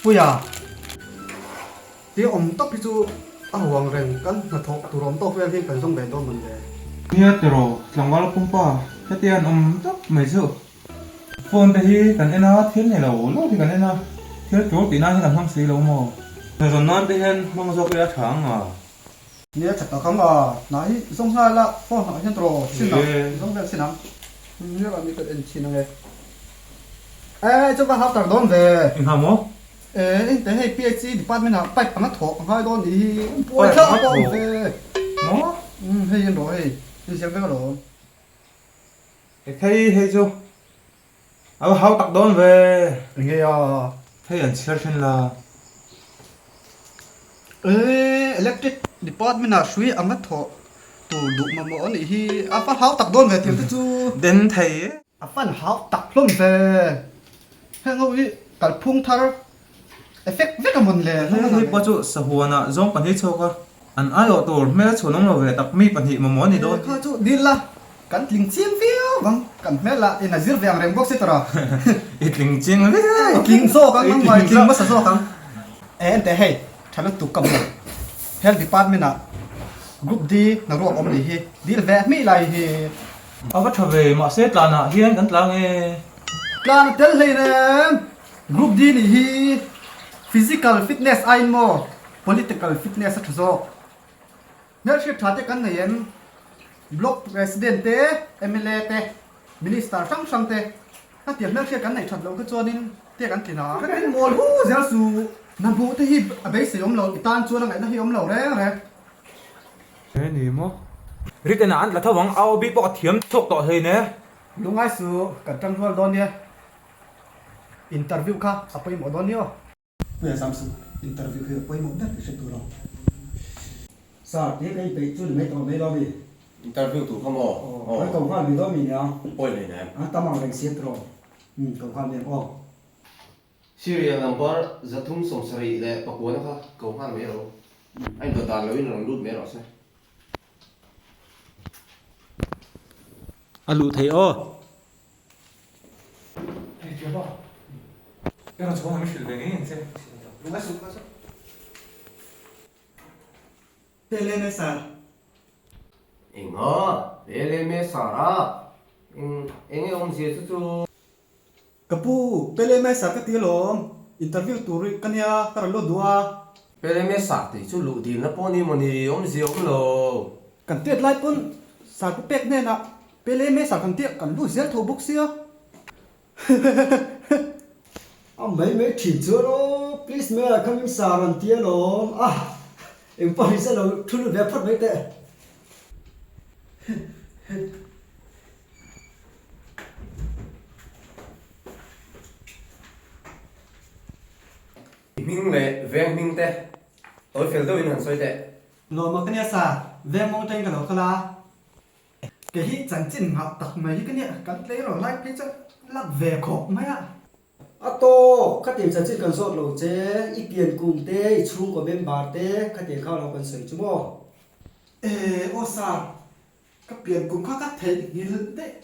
Puia, ti awm tawp hi chu a ho ang reng, kan hnathawh tur awm tawk vel hi kan zawng ve dawn mawn le. Nia tiraw, tlangval pumpa hetia an awm tawp mai chu. Phone te hi kan en a, thil ni lo lo hi kan en a, thil tul tih nan hi kan hmang si lo maw? Hnazawn nan te hian hmang zawk ila tha ang a. Nia tha tak ang a, hnah hi zawng nghal a, phone hnah hian tiraw sin ang, zawng vel sin ang. Nia mi kan en chhin ang e. E chu ka hau tak dawn ve. Engha maw? E engte hei PHE department ah pipe anga thawh a ngai dawn nih hi, buai thlak a awm ve. Maw? Umm hei en rawh hei, inziak vek alawm. Hei hei chu a va hau tak dawn ve. Enge a? Hei an chhiar thin la. Ee electric department ah hrui anga thawh tur duh mamawh a nih hi a va hau tak dawn ve thil te chu. Den thei e. A fan hau tak hlawm ve. Heng ho hi kalphung thar Effect vek a mawn le. Hei pawh chu sahuanah zawng pahnih chhuak a, an aiawh tur hmel chhuan awm lo ve tak mi pahnih mamawh a ni dawn. Kha chu dil la, kan tling chiang viau vang, kan hmel lah in a zir ve ang reng bawk si tawrh a. I tling chiang viau. I tling zawk ang, nangmah i tling hmasa zawk ang. E ente hei, tha lutuk ka hmu. Health department ah Group D hna ruak awm ni hi, dil ve hmih lai hi. A va tha ve, mahse tlanah hian kan tlang e. Tlan a tel hleinem. Group D nih hi physical fitness aiin maw political fitness a tha zawk. Hmelhriat tha te kan nei em? Block President te, mla te, Minister hrang hrang te hetiang hmelhriat kan neih that loh kha chuanin te kan tlin a. Kan in mawl hu zel su. Hna hmuh te hi a beisei awm lo, i tan chuan a ngaihna hi awm lo reng reng. He ni maw? Written ah an tla tho ang, AOB pawh ka thiam chhuak tawh hlein e. Lungngai su, kan tang rual dawn nia. Interview kha a pawimawh dawn nia aw. Puia Samsung, Interview hi a pawimawh ber tih hre tur ang. Sir, tih ka inpeih chu ni mai tawh mai lo mi? Interview tur kha maw? Aw, kan ko nghal mai dawn mi nia? Pawi hlei nem. An tam ang reng si a tiraw? Umm, ko nghal mai ang aw. Serial number 379 kha ko nghal mai rawh u. A indawt dan loin rawn lut mai rawh se. A luh theih aw. Pele me sar. Enga? Pele me sar a? Eng enge awmzia chu chu? Ka pu, Pele me sar ka ti alawm. Interview tur ka nia, ka rawn lut duh a. Pele me sar tih chu luh dilna pawh ni mawni, awmzia awm lo. Kan tiat lai pawn sar pu pek hnenah Pele Mesa kan tia kan lut zel tho bawk sia. A mai mai thin chuan aw please Mera kha min sar an ti alawm a eng pawh hi se lo thu lut ve phawt mai teh. I hming leh veng hming te tawi fel deuhin han sawi teh. Lawma ka nia sa, veng mawng atangin ka lo kal a. Kei hi chanchin nghah tak mai hi ka nia, kan tleirawl lai phei chuan lak ve khawp mai a. A tawk, khatiang chanchin kan zawt lo che, i pian kum te, i chhungkaw member te, khatiang kha lo kan sawi chu maw? E aw sir, ka pian kum kha ka theihnghilh daih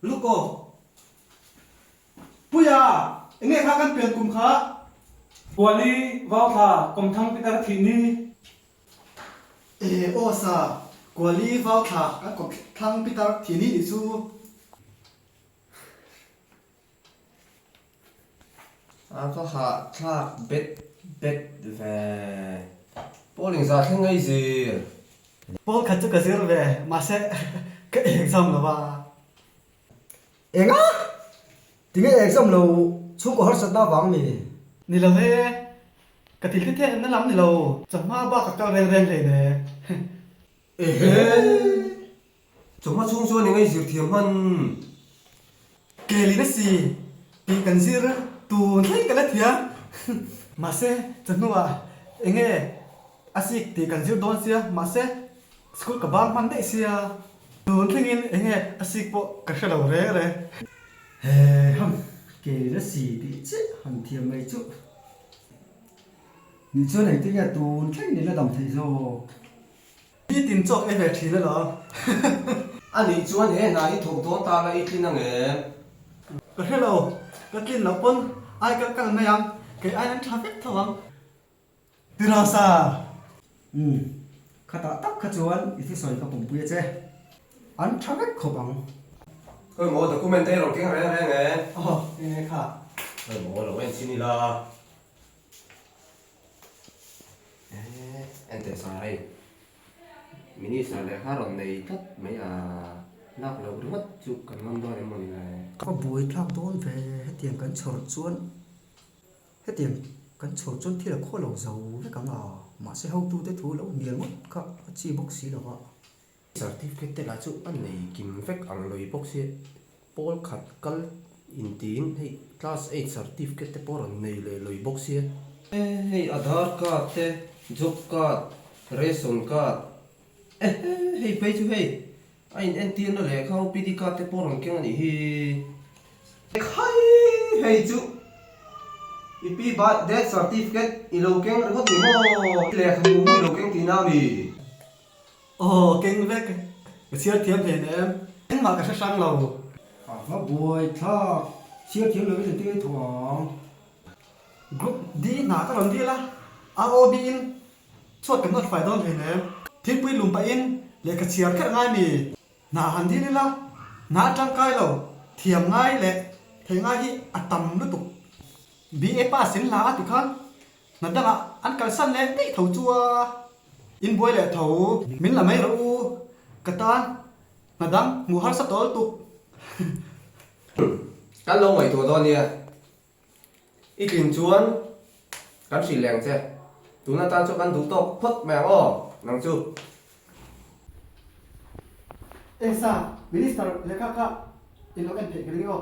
luk aw. Puia, enge kha kan pian kum kha? Puali, Vauthla, Kawmthang Peter thih ni. E aw sa, Kuali vau thla kan kawp thlang pitar thih ni nih chu. A va hahthlak bet bet ve. Pawl engzah thleng ngei zir? Pawl khat chu ka zir ve, mahse ka exam lo va. Enga? Tinge exam lo chhungkaw harsatna avang mi? Ni lo e, ka thil ti thek na lam ni lo, chawhma bak a kal reng reng hlei ne. Ehe! Chawhma chhung chuan eng ei zir thiam hman? Kelin a si tih kan zir tun thleng ka la thiam. Mahse, chawhnuah enge a sik tih kan zir dawn sia, mahse school ka bang hman daih sia, tun thlengin enge a sik pawh ka hre lo reng reng. He ham ke la si tih chiah han thiam mai chuh. Ni chuan engtin nge tun thleng ni la dam theih zawk? Nitin chawk ei ve thin alawm. A nih chuan he hna hi thawk dawn ta la i tlin ang em? Ka hre lo, ka tlin loh pawn ai kal kal mai ang. Kei aiin an tha vek tho ang. Tiraw sir? Umm, khatah tak kha chuan i thusawi ka pumpui a che. An tha vek khawp ang. Khawi maw document te i rawn keng reng reng e? Aw, enge kha? Khawi maw lo en chin ila. Eeh, en teh sir hei. Minister lehkha rawn nei tlat mai a, lak loh ringawt chu kan ngam dawn em maw ni le? Ka buai thlak dawn ve, hetiang kan chhawr chuan hetiang kan chhawr chuan thil a khaw lo zo vek ang a, mahse hotute thu lo hnial ngawt kha a chi bawk si lo va. Certificate te lah chu a nei kim vek ang lawih bawk sia, pawl khat kal intiin hei class eight certificate te pawh rawn nei leh lawih bawk sia. Hei Aadhaar card te, job card, ration card, ehe hei phei chu hei a in entirna lehkha OPD card te pawh rawn keng a nih hi. Khai hei chu i pi death certificate i lo keng ringawt ni maw, lehkhabu hi i lo keng tihna a mi? Aw, keng vek. Ka chhiar thiam hle nem. Engmah ka hre hrang lo. A va buai thlak. Chhiar thiam lovin engtin nge thawh ang? Group D hna ka rawn dil a, ROB in chhuat kan nawt fai dawn hle nem. Thingpui lum pahin lehkha chhiar kherh ngai mi? Hna han dil ila, hna atangkai lo, thiam ngai leh thei ngai hi a tam lutuk. BA pass in hla a ti khan Hna dangah an kalsan leh daih tho chu a, in buai leh tho. Min la mai rawh u, ka tan hna dang hmuh harsa tawl tuk. Kan lo ngaihtuah dawn nia, i tlin chuan kan hrilh leh ang che. Tun atan chuan kan duh tawk phawt mai ang aw, nang chu. Engsa, Minister lehkha kha in lo en theih ka ring aw.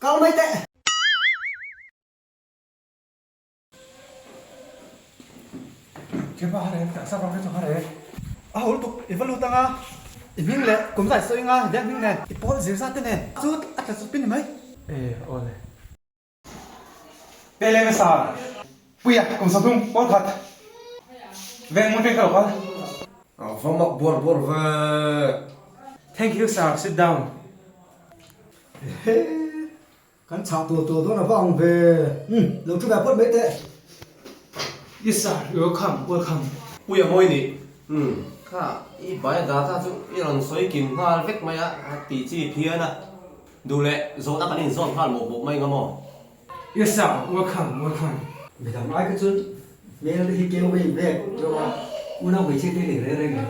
Kal mai teh! A ho lutuk, i va lut anga, i hming leh kum zai sawi anga, leh hming nen, i pawl zir zat te nen, chu a tla chawp in ni mai. E, awle. Teh leh hmasa, Puia, kum 30, pawl khat, veng hmun veng ka lo kal. A va mak buar buar ve. Thank you sir, sit down. Ehe. Kan chhah tual tual dawn a va ang ve. Umm, lo thu ve phawt mai teh. Yes sir, welcome, welcome. Puia mawi nih. Umm, kha i bai data chu i rawn sawi kim nghal vek mai a, a tih chi phian a. Duh leh zawhna kan inzawm nghal mawp mawp mai nga maw? Yes sir, welcome, welcome. Midang ai kha chuan hmel te hi keu mai vek deuh a, unau hmeichhia te nei reng reng em?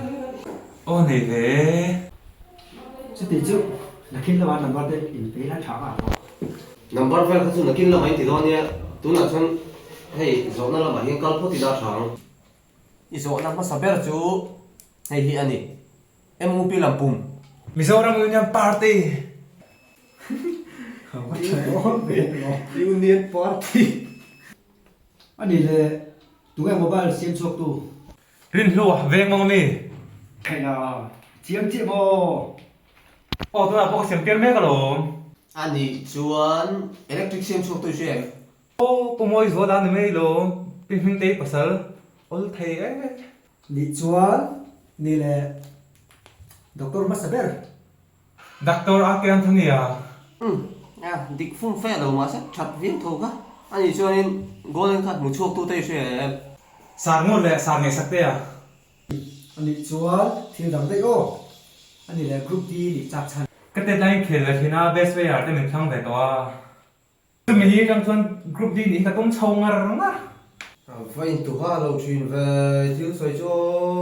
Aw nei ve. Chuti chu nakin lamah number te in pe ila tha nghal maw? Number vel kha chu nakin lamah in ti dawn nia, tunah chuan hei zawhna lamah hian kal phawt ila tha ang. I zawhna hmasa ber chu hei hi a ni, MUP lam pum. Mizoram Union Party. Union Party. A ni le, tunge mobile siam chhuak tu? Rinhlua, veng mawng ami? Theihna, chiang chiah maw? Aw, tunah pawh ka siam tir mek alawm. A nih chuan electric siam chhuak tu i hria em? Aw, Pu Mawi zual a ni mai lawm, Pi Hmingtei pasal awl thei e. Nih chuan ni leh doctor hmasa ber. Doctor a ke Anthony a. Umm, a dik fum fe lo mahse that viau tho kha. A nih chuanin golden card hmu chhuak tute i hria em? Sar ngawt leh sar ngaihsak te a. A nih chuan thil dang daih aw. A nih leh group D nih chak chhan. Ka tet laiin khel ve thin a, best player te min thlang ve tawh a. Chumi ni atang chuan group D nih hi ka tum chho ngar ngar. A va intuha lo thin ve thil sawi chu aw.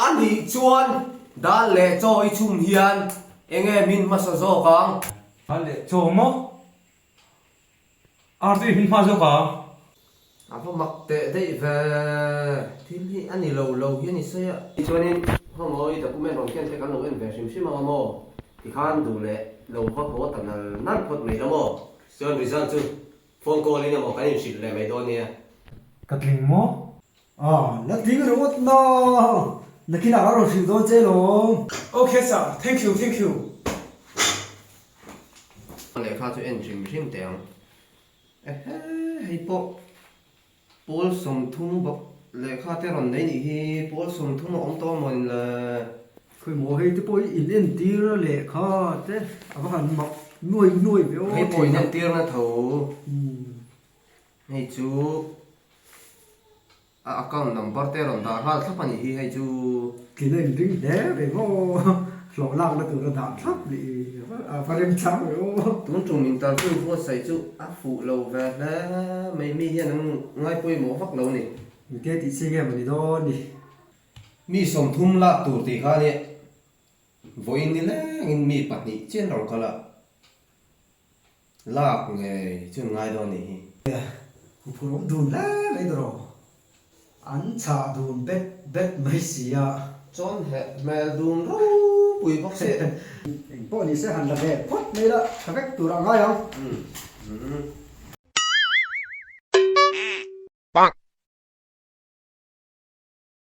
A nih chuan dal leh chaw i chhum hian enge min hmasa zawk ang? Dal leh chaw maw? Ar chu i hmin hma zawk ang. A va mak teh daih ve, thil hi a ni lo lo hian i sawi a. Tichuanin Hawngawii document rawn ken te kan lo en ve hrim hrim ang a maw? Tikhan duh leh lo va haw ta nal nal phawt mai la maw? Chuan result chu phone call in emaw kan inhrilh leh mai dawn nia. Ka tling maw? Ah, la tling ringawt na! Nakinah ka rawn hrilh dawn che lawm. Ok sir, thank you, thank you. Lehkha chu en hrim hrim teh ang. Ehe, hei pawh pawl 30 bawk lehkha te rawn nei nih hi, pawl 30 a awm tawh amaw ni le? Khawi maw hei te pawh hi in entir a lehkha te a va han mak nuai nuai ve aw Hei pawh in entir na tho. Hei chu a account number te rawn dah nghal thlap a nih hi hei chu. Tlin a inring hle ve maw? Hlawh lakna tur a dah thlap nih a va remchang ve aw. Tun tum interview buatsaih chu a fuh lo ve hle mai, mi hian an ngaipawimawh vak lo ni. Engtia tih chi nge maw ni dawn ni? Mi 30 lak tur tih kha nia, vawiin ni lengin mi pahnih chian rawn kal a. Lak ngei chu an ngai dawn nih hi. Huphur awm dun hle mai dawrh. An chhah dun bet bet mai si a. Chuan heh hmel dun ropui bawk si. Eng pawh ni se han la ve phawt mai la, tha vek tur a ngai ang.